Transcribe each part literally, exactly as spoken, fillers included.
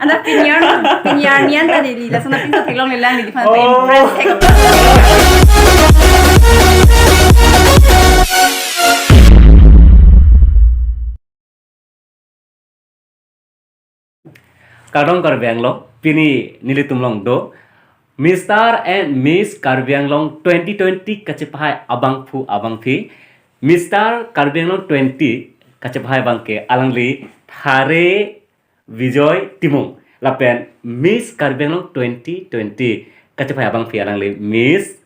Anta pini arni, pini arni anta neli lason apinso theklongle lang, neliphan Oh. pa-impress thek. Kardom Karbi Anglong, pini nelitum along do Mister and Miss Karbi Anglong twenty twenty kachepahai abangphu abangphi. Mister Karbi Anglong twenty kachepahai abangke alangli Thare Bijoy Timung, lapen Miss Karbi Anglong twenty twenty kachepahai abangphi alangli Miss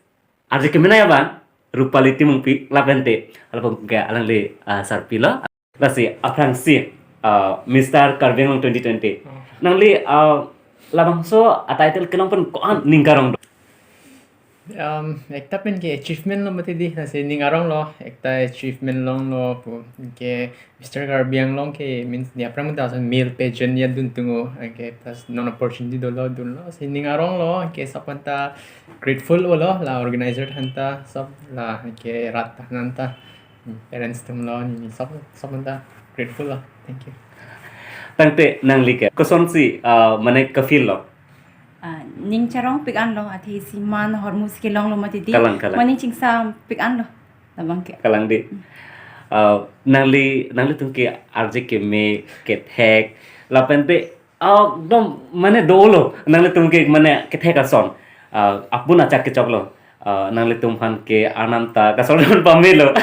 arje kemenei abang Rupali Timungpi, lapente alapon ke alangli, ah, sarpi lo. Lasi aphrangsi, ah, Mister Karbi Anglong twenty twenty. Oh. Nangli, ah, labangso a title kelong pen ko-an ning karong do? Um, ekta pen ke achievement lo mati di, lasi ning arong lo, ekta achievement longlo pu ke Mister Karbi Anglong ke means ni aphrang ta male pageant ya dun tungo, ke plus non opportunity dolo dunlo, si ning arong lo, ke sob anta grateful lo, la organizer aphanta, sob la ke rat aphanta, parents atum lo, ni sob, sob anta grateful lo. Thank you. Tangte nangli ke kosonsi, ah, mane ka-feel lo? Ah, ning charongpik anlo, athe isi man ahormu si kelonglo mati di. Kalang, kalang. Mane chingsampik anlo. Labang ke. Kalang di. Ah, nangli, nanglitum ke arje keme, kethek, lapente, ah, ekdom mane dolo. Nanglitum ke mane kethek ason. Ah, apun achak kechoklo. Ah, nanglitum aphan ke anam ta kasol pamelo.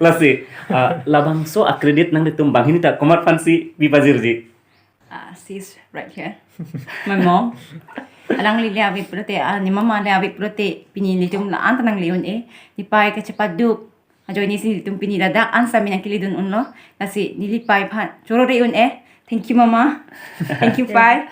Lasi, ah, labangso a-credit nanglitum banghini ta komat aphansi pipajirji? Ah, she's right here. My mom. Alangli le ave pulote, ah, ne mama le ave pulote, pini nelitum la-an ta nangle un-e. Nepei kachepaduk ajoine si nelitum pini ladak an sami nangkele dun unlo. Lasi neli pei aphan choro re un-e. Thank you, mama. Thank you, pei.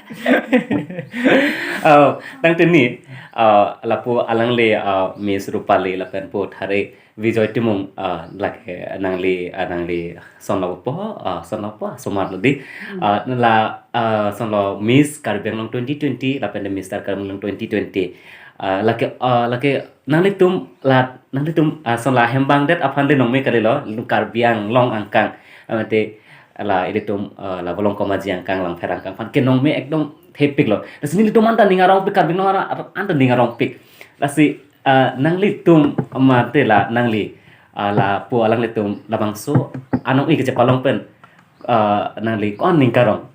Oh, tangte ni, ah, lapu alangli, ah, Miss Rupali lapen pu Thare Bijoy Timung, ah, lake nangli, ah, nangli sonlo po, ah, sonlo po, osomar lo di. Hmm. Ah, la, ah, sonlo Miss Karbi Anglong twenty twenty, lapen Mister Karbi Anglong twenty twenty. Ah, lake, ah, lake nanglitum la, nanglitum, ah, son la hem bangdet aphan le nongme kalilo, ilitum Karbi Anglong angkang. Ah, mate la ilitum, ah, la Volongkom Aji angkang, Langpher angkang aphan ke nongme ekdom thepik lo. Lasi nelitum anta ning arongpik, Karbi Anglong ara-, anta ning arongpik. Lasi, ah, nanglitum mate la nangli, ah, lapu alanglitum labangso anong-e kachepalong pen, ah, nangli ko-an ning karong?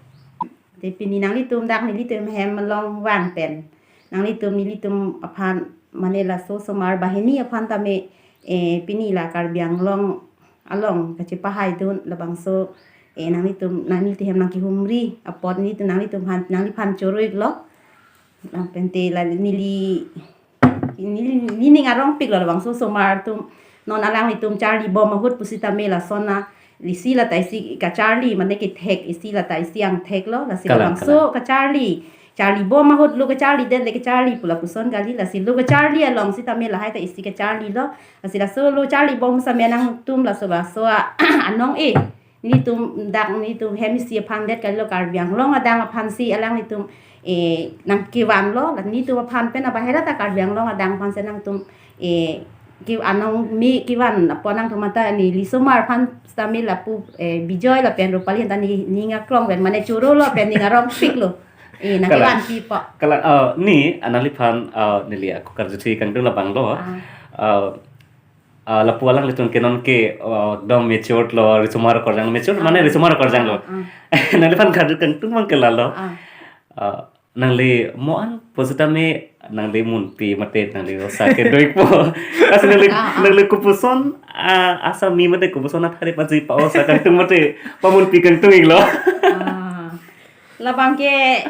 Te pini nanglitum dak nelitum hem along vang pen nanglitum, nelitum aphan mane laso osomar banghini aphan tame, eh, pini la Karbi Anglong along kachepahai dun labangso, eh, nanglitum, nanglitum hem nangkehumri apot nelitum, nanglitum aphan, nangliphan choro-iklo. Lapente la neli, neli, neli ning arongpik lo labangso osomar atum. Non alanglitum charlibom ahut pusitame lason a, isi la ta isi kacharli, mane kethek isi la ta isi angthek lo, lasi Kalang, labangso kalang. Kacharli. Charlibom ahut lo kacharlidet le kacharli pu lapuson kali, lasi lo kacharli along sitame lahai ta isi kacharli lo. Lasi laso lo charlibom sitame nangtum laso, laso a, anong-e. Nelitum dak nelitum hem isi aphan det kalilo, Karbi Anglong adang aphansi alanglitum, eh, nangkevanlo, la nelitum aphan pen abahera ta Karbi Anglong adang aphansi nangtum, eh, ke anong me kevan apot nangtum anta neli osomar aphan sitame lapu, eh, Bijoy lapen Rupali anta ne ning aklong pen mane choro lo pen ning arongpik lo. Eh, Kalang. Nangkevanpi po. Kalang, ah, ni, ah, nangliphan, ah, neli ako karjuthi kangtung labang lo. Ah. Ah, ah, lapu alanglitum ke non ke, ah, ekdom matured lo, risomar akorjang, matured mane Ah. Risomar akorjang lo. Ah, ah. Nangliphan karju kangtung abangke lalo. Ah. Ah, nangli mo-an pusitame nangli munpi mate nangli osa ke doikpo. Lasi nangli, Ah, ah. Nangli kopuson, ah, asami mate kopuson athare pajir pa-osa kangtung mate pamunpi kangtung-iklo. Ah. Labang ke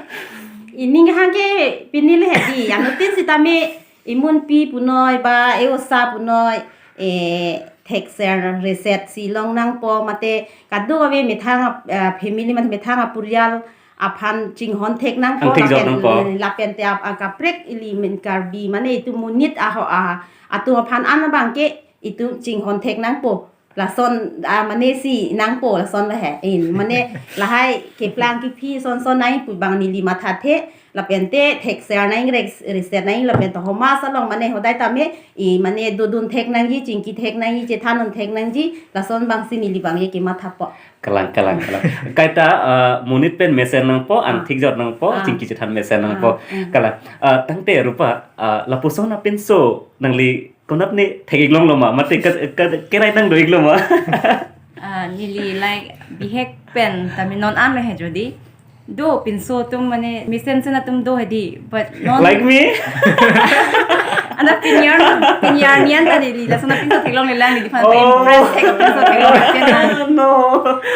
ining hang ke pini le hedi, anuttin sitame imunpi punoi ba e-osa punoi, eh, thekser reset si long nangpo mate kadokave methang ap-, ah, family mate methang apurial aphan chinghon thek nangpo Hangthek jok lapen, nangpo. Eh, lapente ap-, akaprek ili men Karbi mane itum monit aho a, atum aphan an abangke itum chinghon thek nangpo. Lason, ah, mane si nangpo lason lahai. In, mane lahai keplang kephi son son nangji pu abang neli mathathe, lapen te thekser nangji, rek-, reser nangji, lapen to homas along mane hodai tame, i mane dodun thek nangji, chingki thek nangji, chethan un thek nangji, lason abang si neli abang ye kemathapo. Kalang, kalang, kalang. Kaita, ah, monit pen mesen nangpo, Ah. anthik jot nangpo, Ah. chingki chethan mesen nangpo. Ah, mm. Kalang. Ah, tangte Rupa, ah, lapuson apinso nangli konat ne thek-ik longlo ma, mate ke, ke, kerai nangdo-iklo ma. Ah, neli like bihek pen tame non an le he jodi. Do pinso atum mane mesen sen atum do hedi, but non Like me? Ana pinyar, pinyar nian ta neli lason apinso theklongle lang, neliphan Oh. impress thek apinso theklongle na. No.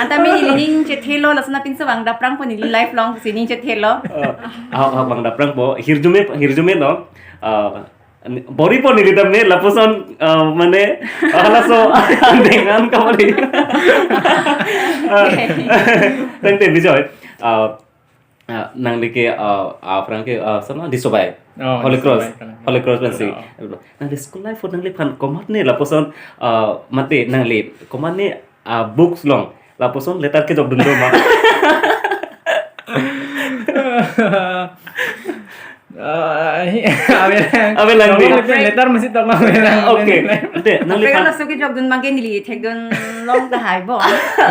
Anta me neli ning chethelo, lason apinso abang daprangpo, neli lifelong si ning chethelo. Ah, ah, ah, abang daprangpo. Hirjume, hirjume no. Ah, bor-ipo neli tame lapuson, ah, mane, ah, laso dengan kawali. Ah, Okay. tangte Bijoy, ah, ah, nangli ke, ah, ah, aphrang ke, ah, sana Disobai. Oh, Holy Cross. Disobai, kalang. Holy Cross pensi. Oh. Nangli school life nangliphan komat ne lapuson, ah, mate nangli komat ne, ah, books along lapuson letter kejokdun do ma? Ah, hi, avelang. Avelang di. Tolong letter masi tolong avelang. Okay. Ante, Tapi nangliphan kalau suki jokdun abang ke neli thekdun long tahai bo.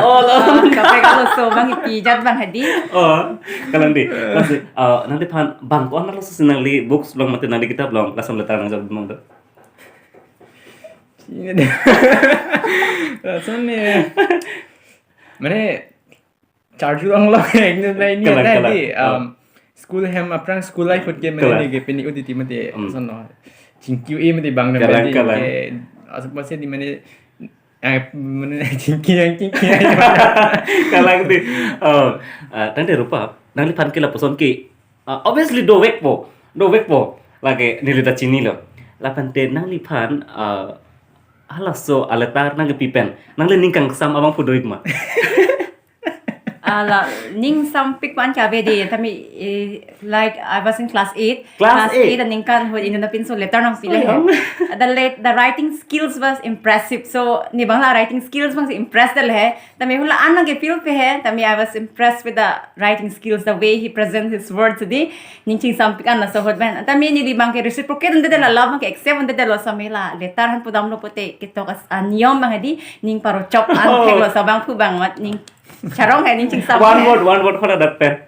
Oh, long. Ah, tapi kalau so abang ipijat abang hedi. Oh, kalang di. Lasi, ah, nangliphan abang ko-an laso si nangli books along mate nangli kitab along lason letter nangjokdun do? Sini deh. Lason ne. Mane charju long long ek nin nai ni Kalang, na kalang. di, Ah. um, school hem aphrang school life ahut ke mane Kalang. ni ke pini uti ti mate Hmm. son no. Chingki e mate abang na Kalang, mate kalang. ke asap masi di mane, eh, mane chingki yang chingki yang. Kalang di. Oh, ah, tangte Rupa, nangliphan ke lapuson ke, ah, obviously dovekpo, dovekpo. Lake neli ta chinilo. Lapen te nangliphan, ah, halaso aletter nangkepi pen nangli ning kangsam abangphu do-ik ma? Ala, ning sampik pu-an ke ave di, tame, eh, like, I was in class eight. Class Class eight. eight aningkan ahut inut apinso letter nangpi le. Oh. The lat-, the writing skills was impressive. So, ne abang la writing skills abang si impress det le. Tame hula an nangkefeel pe he, tame I was impressed with the writing skills, the way he presents his words di. Ning chingsampik an laso ahut pen. Tame neli abang ke reciprocate un-e det, la abang ke accept un-e det, laso me la letter han pudamlo pute ketok as-, aniyom abang di, ning paro chop an Oh. theklo, laso abangphu abang mat ning charong he, ning chingsam One he. word, one word kola dat pen.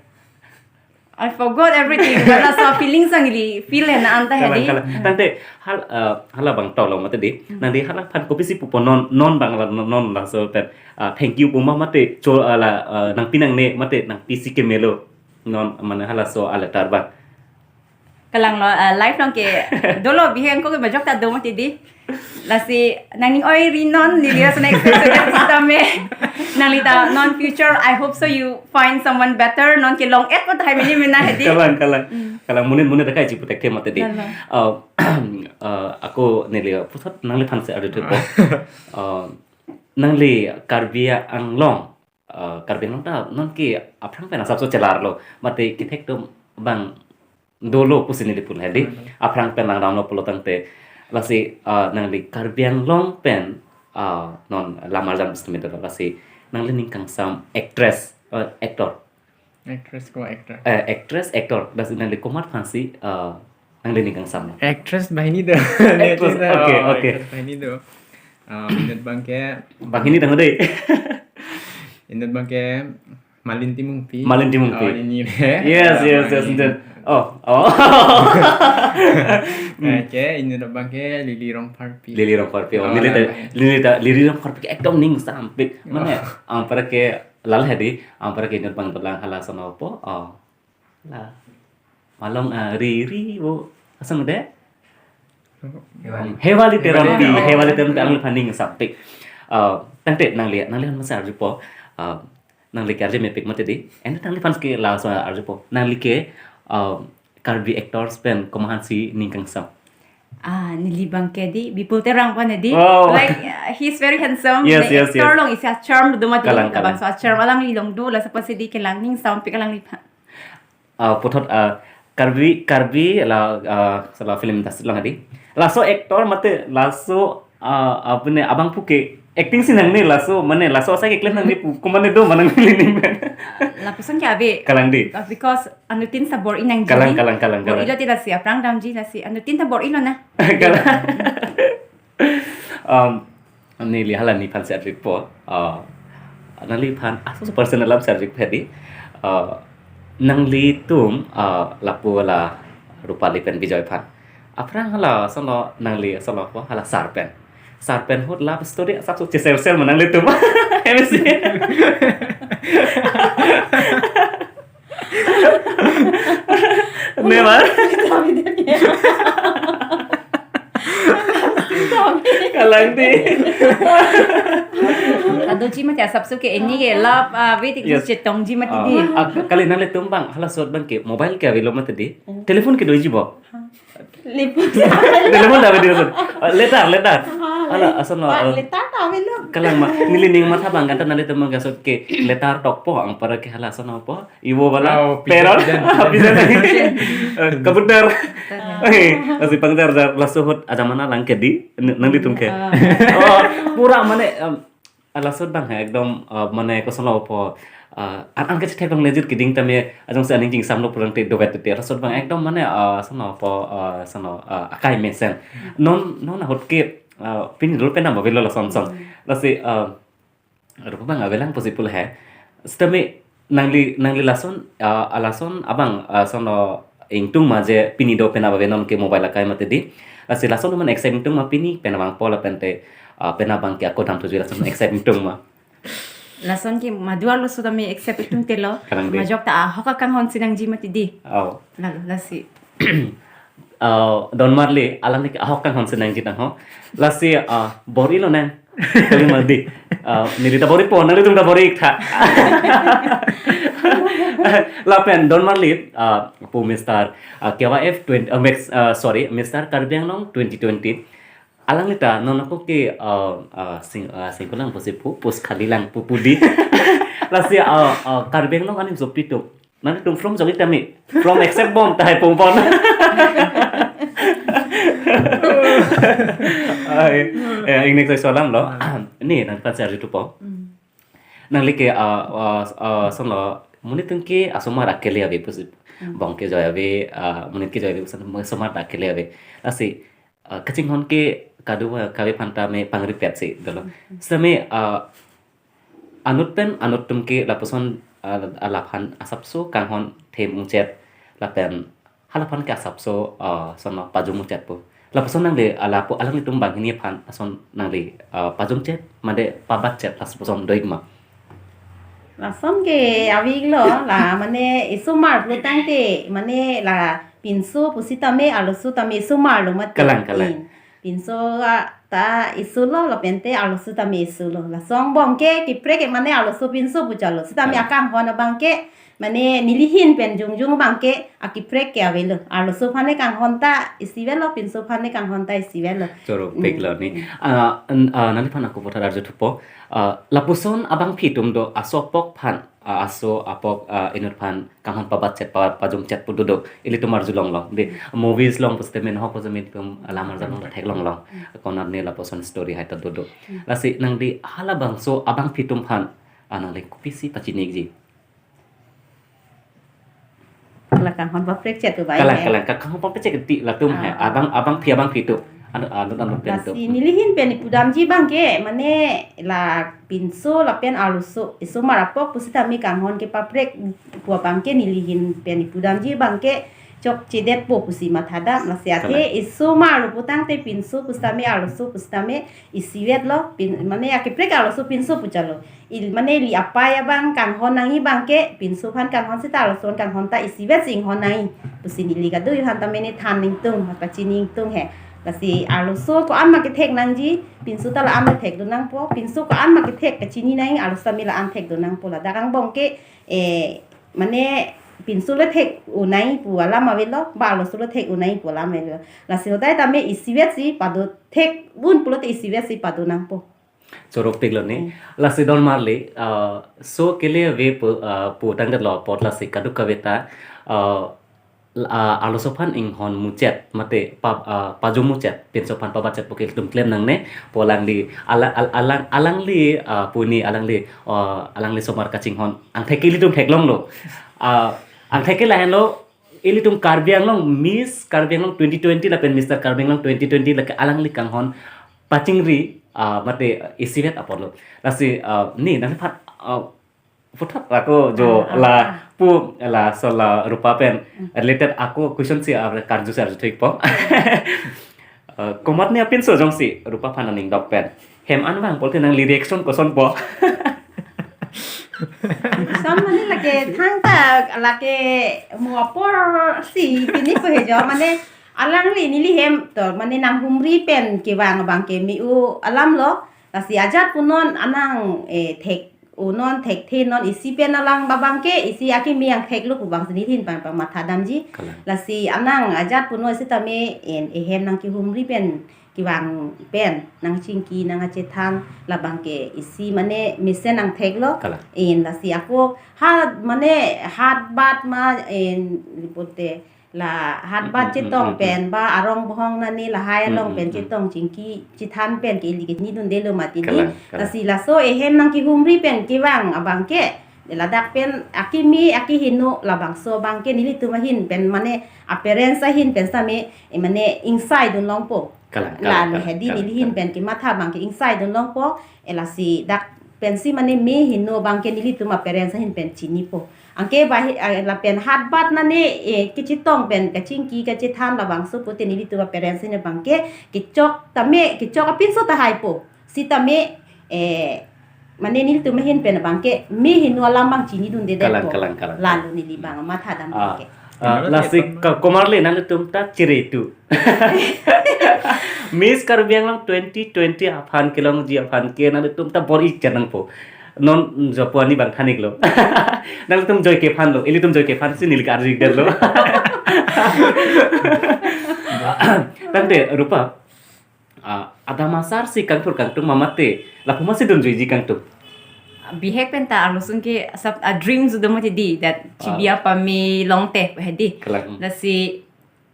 I forgot everything. But laso feelings nangli feel he na anta Kalang, hedi. kalang. Tangte hal, eh, hala abang tolong mate di. Hmm. Nangli halaphan kopisi pupo non, non abang la, non, non laso pen, ah, thank you pu ma mate cho, ah, la, ah, nangpi nangne mate nangpisi kemelo. Non mane halaso aletter abang. Kalang lo, ah, life along ke dolo bihek ko ke bajok ta do mati di. Lasi nangning oi ri non, neli lason experience tame. Nangli ta non future, I hope so you find someone better, non kelong-et po tahai mini mina hedi. Kalang, kalang. Hmm. Kalang, monit, monit akai chipu thekthe mati di. Kalang. Ah, ah, ako neli puthot nangliphan si arju thupo. Ah, nangli Karbi Anglong, ah, Karbi Anglong ta non ke aphrang pen asapso chelarlo. Mate kethek atum abang dolo pusi neli pu hedi. Hmm. Aphrang pen nangdamlo pulo tangte. Lasi, ah, nangli Karbi Anglong pen, ah, non lamar jam sitame dolo. Lasi nangli ning kangsam actress, ah, actor. Actress ko actor? Eh, actress, actor. Lasi nangli komat aphansi, ah, nangli ning kangsam lo? Actress banghini do. Actress, Actress, okay, oh, okay. actress banghini do. Ah, inut abang ke Banghini dang de. Inut abang ke Malin Timungpi. Malin Timungpi. Oh, ini deh. Yes, Ah, yes, yes, Malin. Then, oh, oh. Hmm. Oke, inut abang ke Lili Rongpharpi. Lili Rongpharpi. Oh, Oh, neli ta, Lili Rongpharpi. neli ta, Lili Rongpharpi ke ekdom ningsampik. Mane, Oh. ampara ke lal hedi, ampara ke inut abang dolang halason apo. Oh. La. Malong, ah, ri, ri, wo. Asam de? Hewali. Hewali Teronpi, Hewali Teronpi. Hewali Teronpi, alangliphan ningsampik. Ah, tangte nangli, nangliphan masa arjupo. Ah, nangli ke arju mepik mati di. Ante nangliphan ke laso arjupo. Nangli ke, ah, Karbi actors pen komat aphansi ning kangsam? Ah, neli abang ke di, Bipul Terang aphan di. Wow. Like, uh, he's very handsome. Yes, Like, yes, actor yes. along isi a-charm do mati. Kalang, kalang. Labangso a-charm alangli along do, laso apotsi di kelang ningsampik alangliphan. Ah, puthot, ah, Karbi, Karbi la, ah, sala film industry along di. Laso actor mate laso, ah, apni abangphu ke Acting si nangne laso, mane laso asai keklem nangne pu, komane do ma nanglining pen. Lapuson ke ave. Kalang dei. Uh, because anuttin ta bor-i nangji. Kalang, kalang, kalang, kalang. Bor-ilo ti lasi aphrang damji lasi anuttin ta bor-ilo na. Kalang. Um, neli hala nephan si arjupo. Uh, neliphan aso personal alam si arjupo dei. Uh, nanglitum, uh, lapu la Rupali pen Bijoy aphan. Aphrang hala asonlo nangli asonlo po hala sar pen. Sar pen ahut love story asapso chesel sel ma nanglitum. M S C. Ne ma? Kalang dei. Kadoji mati asapso ke ini ke love, ah, waiting. Yes. Chetongji mati dei. Ah, kali nanglitum abang, hala ahut abang ke mobile ke avelo mati dei. Hmm. Telephone ke doji bo. Lipos. Telephone ta ave dei lason. Ah, letter, letter. Ah, hala, le-, asonlo, ah, ah, letter ta avelo. Kalang ma, nelining matha abang kan ta nanglitum abang ke ahut ke letter tokpo, anpar ke hala asonlo po. Ivo wala. Oh, peron. Pigeon, pigeon. Pigeon. Eh, computer. Computer. Eh, lasi pangjar jar laso ahut ajamana lang ke dei, n-, nanglitum ke. Ah. Oh, pura mane, em, laso ahut abang he, ekdom, eh, mane kosonlo po, eh, an, an kachethek abang nejir keding tame, ajong si aning chingsamlo pulangte dovet te, laso ahut abang ekdom mane, eh, asonlo po, eh, asonlo, eh, akai mesen. Non, non ahut ke, eh, pini dolo penap avelo lason son. Hmm. Lasi, eh, rupa abang avelang possible he. Sitame nangli, nangli lason, ah, lason abang, ah, asonlo ingtung ma je pini do penap ave non ke mobile akai mati dei. Lasi lason mane accept ingtung ma pini penap vangpo lapen te, ah, penap abang ke ako dam thuji lason accept ingtung ma. Lason ke madu arloso tame accept ingtungte lo. Kalang dei. Majok ta ahok akanghon si nangji mati dei. Oh. Lalo, lasi. Ah, don marli, alangli ahok akanghon si nangji tang ho. Lasi, ah, bor-ilo nang. Kali ma dei. Ah, neli ta bor-ipo, nanglitum ta bor-iktha. Lapen don marli, ah, pu Mister, ah, K Y F twenty, ah, Max, ah, sorry, Mister Karbi Anglong twenty twenty. Alangli ta non ako ke, ah, ah, sing, ah, singkulang pusi pu, pus khali lang pu pu dei. Lasi, ah, ah, Karbi Anglong anim so pitu. Nanglitum from jong-ik tame, from accept bom tahai pon pon. Ai, eh, ingnek sai so alam lo. Hmm. Ne, nangphan si arjupo. Hmm. Nangli ke, ah, ah, ah, asonlo, monit atum ke asomar akele ave pusi. Hmm. Bong ke joy ave, ah, monit ke joy ave pusi, asomar ta akele ave. Lasi, ah, kachinghon ke kado, ah, kave aphan tame pangripet si dolo. Hmm. Sitame, ah, anut pen anut atum ke lapuson, ah, laphan asapso kanghon the muchet lapen halaphan ke asapso, ah, asonlo pajum muchet po. Lapuson nangli, ah, lapu alanglitum banghini aphan ason nangli, ah, pajumchet mate pabatchet lapuson do-ik ma? Lason ke ave-iklo la mane isomar pulotangte mane la pinso pusitame arloso tame isomarlo mati. Kalang, kalang. In. Pinso, ah, ta isolo, lapen te arloso tame isolo. Lason angbong ke, kaprek ke mane arloso pinso pu chalo. Sitame, hmm, akanghon abang ke, mane neli ahin pen jongjong abang ke, akaprek ke avelo. Arloso aphan ne kanghon ta isivetlo, pinso aphan ne kanghon ta isivetlo. Choro, hmm, peklo ni. Hmm. Ah, n-, ah, nangliphan ako puthot arjuthupo. Ah, lapuson abangpi atum do, aso apok aphan, ah, aso apok, ah, inut aphan kanghon pabatchet, pa-, pajumchet pu dodo. Ilitum arjulonglo. Dei, movies along pusi te mena ahok pusi atum alam arjulong ta theklonglo. Konat ne lapuson story hai ta dodo. Lasi nangli halabangso abangpi atum aphan, ah, nangli kopisi pachini-ikji? La kanghon paprekchet tu bai. Kalang, he, kalang, ka-, kanghon paprekchet ti latum he. Ah, ah. Abang, abangpi, abangpi atum. Anu, anu, anu pen atum. Lasi neli ahin pen ipudamji abang ke, mane la pinso lapen arloso isomar apok pusitame kanghon kepaprek pu abang ke neli ahin pen ipudamji abang ke chokchedetpo pusi mathadam. Lasi athe, kalang, isomarlo putangte pinso pusitame arloso pusitame isivetlo, pin, mane akaprek arloso pinso pu chalo. Il, mane ili apei abang kanghon nangji abang ke, pinso aphan kanghon seta arloso aphan kanghon ta isivet si inghon nangji pusi neli kadokave aphan ta mane than ingtung, pachini ingtung he. Lasi arloso ko-an ma kethek nangji, pinso ta la-an kethek do nangpo, pinso ko-an ma kethek kachini nangji, arloso tame la-an thek do nangpo. Ladak angbong ke, eh, mane pinso le thek-o nangji pu alam avelo, ba arloso le thek-o nangji pu alam avelo. Lasi hodai tame isivet si pado, thek-un pulote isivet si pado nangpo. Choro, peklo ni. Hmm. Lasi don marli, ah, so kele ave pu, ah, putangdetlo apot lasi kadokave ta, ah, ah, arloso aphan inghon muchot, mate pa, ah, pajum muchot, pinso aphan pabatchot pu ke ilitum klem nangne, pu alangli, ala-, al-, alang, alangli, ah, puni alangli, ah, alangli somar kachinghon angthek ke ilitum theklonglo. Ah, angthek ke lahenlo, ilitum Karbi Anglong, Miss Karbi Anglong twenty twenty lapen Mister Karbi Anglong twenty twenty lake alangli kanghon pachingri, ah, mate isivet apotlo. Lasi, ah, ne, nangphan, ah, puthot ako jo Ah, ah, la ah. pu la so la Rupa pen Mm. related ako question si ar karju si arju thik po. Eh, komatne apinso jongsi Rupa aphan aning dok pen hem an vang pulote nangli reaction kosonpo? Son mane lake thangta lake mo apor si pini po he jo mane alangli neli hem to mane nanghumri pen kevang abang ke me-u alamlo. Lasi ajat punon anang, eh, thek unon thekthe non isi pen alang abang ke isi akimi angtheklo pu abang si neli ahin pen pamatha damji. Kalang. Lasi anang ajat punon sitame en ehem nangkehumri pen kevang pen nangchingki nangkachethan labang ke isi mane mesen angtheklo. Kalang. En lasi ako ha mane hat bat ma en pulote la hat bat Hmm, hmm, chetong hmm, hmm. pen ba arong bohong nani lahai Hmm, along hmm, pen hmm. chetong chingki chethan pen ke ili ke nidundelo mati di. Kalang, kalang. Lasi laso ehem nangkehumri pen kevang abang ke ladak pen akimi akiheno labangso abang ke nelitum ahin pen mane a-parents ahin pen sitame, eh, mane ingsai dunlongpo. Kalang, kalang, Lalo kalang, hedi kalang, neli ahin kalang. pen kematha abang ke ingsai dunlongpo. Eh, lasi dak pensi mane me heno abang ke nelitum a-parents ahin pen chinipo. Anke ba hi, ah, lapen hat bat nani, eh, kachetong pen kachingki kachethan labangso pulote nelitum a-parents ahin abang ke kechok tame kechok apinso tahaipo. Sitame, eh, mane nelitum ahin pen abang ke me heno alam abang chinidunde Kalang, daipo. kalang, kalang. Lalo neli abang matha dam Ah, abang ke. ah, Ano lasi lagi, ka-, komarle nanglitum ta chiri tu. Miss Karbi Anglong twenty twenty aphan kelongji aphan ke nanglitum ta bor-i channel po. Non jopo ani abang thaniklo. Nanglitum joike aphanlo, ilitum joike aphan si neli karju-ikdetlo. Tangte Rupa, ah, adam asar si kangthur kangtung ma mate, lapu ma si dunjuiji kangtung? Bihek pen ta arloso ke asap a-dream sudah mati di, that Ah. chibi apa me longte hedi. Kalang. Lasi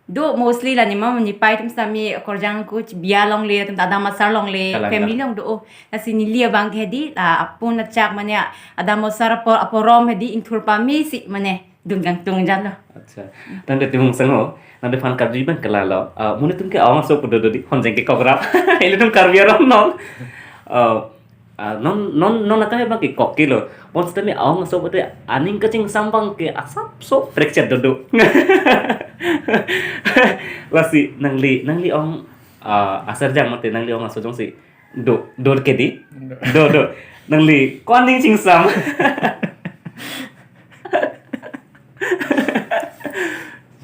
do mostly la nima mani pai atum sitame korjang ko chibi alongle atum ta adam asar longle Kalang, family kalang. long do. Oh, lasi neli abang ke hedi la apun achak mane adam asar apor aporom hedi ingthur pame si mane dun kangtung janlo. Acha. Tangte Timung Sangho, nangliphan karju abang ke lalo. Ah, monit atum ke aong aso pu dodo di, honjeng ke kokrap. Ilitum Karbi aron non. Ah, ah, non, non, non akai abang ke kok kilo. Bonsitame aong aso pulote aning kachingsam abang ke asapso prekchet dodo. Lasi nangli, nangli ong, ah, asar jang mate nangli ong aso jongsi do, do ke di? Do. Do, do. Nangli ko-an aning chingsam?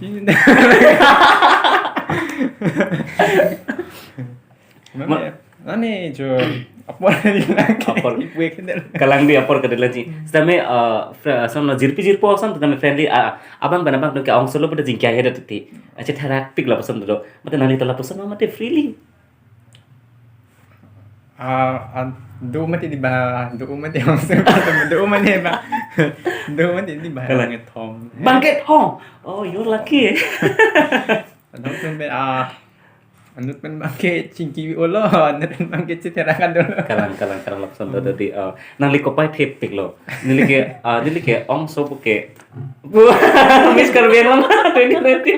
Sini. Mane, Ma- mane jo apor di lagi. Apor. Ibu ke del. Kalang di apor ke del ji. Hmm. Sitame, eh, fr-, asam lo jirpi jirpo asam tame friendly, ah, abang pen abang ke aong aso lo pada jingkya he dati. Acha therak pik lapuson do. Mate nangli ta lapuson mate freely. Ah, ah, do mati di ba, do mati maksud, do mati ba, do mati di ba, Kalang. Bang Kethom. Bang Kethom. Oh, you're lucky. Anut pen, ah, anut pen abang ke chingki olo, anut pen abang ke chitherakan dolo. Kalang, kalang, kalang lapuson do Hmm. tadi, ah, nangli kopai thepiklo. Neli ke, ah, neli ke aong aso pu ke Miss Karbi Anglong twenty twenty.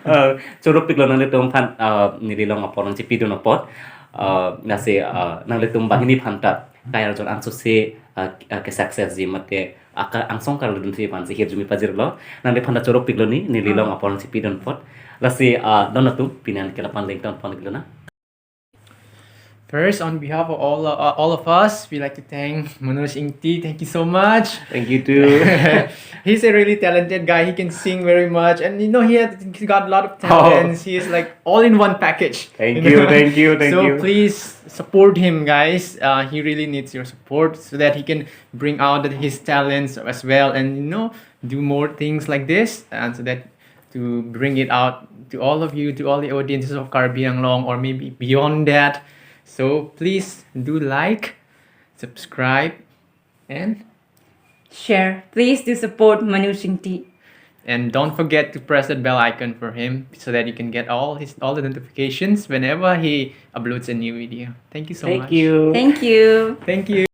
Eh, choro piklo nanglitum aphan, eh, neli along apor nangchipidun apot. Eh, lasi, eh, nanglitum banghini aphan ta kai arjon anso si, eh, eh, ke success ji mate aka angsong karludun si aphan si hirjume pajirlo. Nangliphan ta choro piklo ne, neli along Hmm. apor nangchipidun apot. Lasi, eh, don atum pini an ke lapu-an lengton pon iklo na. First, on behalf of all, uh, all of us, we like to thank Manoj Ingti. Thank you so much. Thank you too. He's a really talented guy. He can sing very much, and you know he had, he's got a lot of Oh. talents. He is like all in one package. Thank You you, know? thank you, thank So you. please support him, guys. Uh, he really needs your support so that he can bring out his talents as well, and you know, do more things like this, and so that to bring it out to all of you, to all the audiences of Karbi Anglong, or maybe beyond that. So please do like, subscribe, and Share. Please do support Manoj Ingti. And don't forget to press that bell icon for him so that you can get all his all the notifications whenever he uploads a new video. Thank you so Thank much. You. Thank you. Thank you.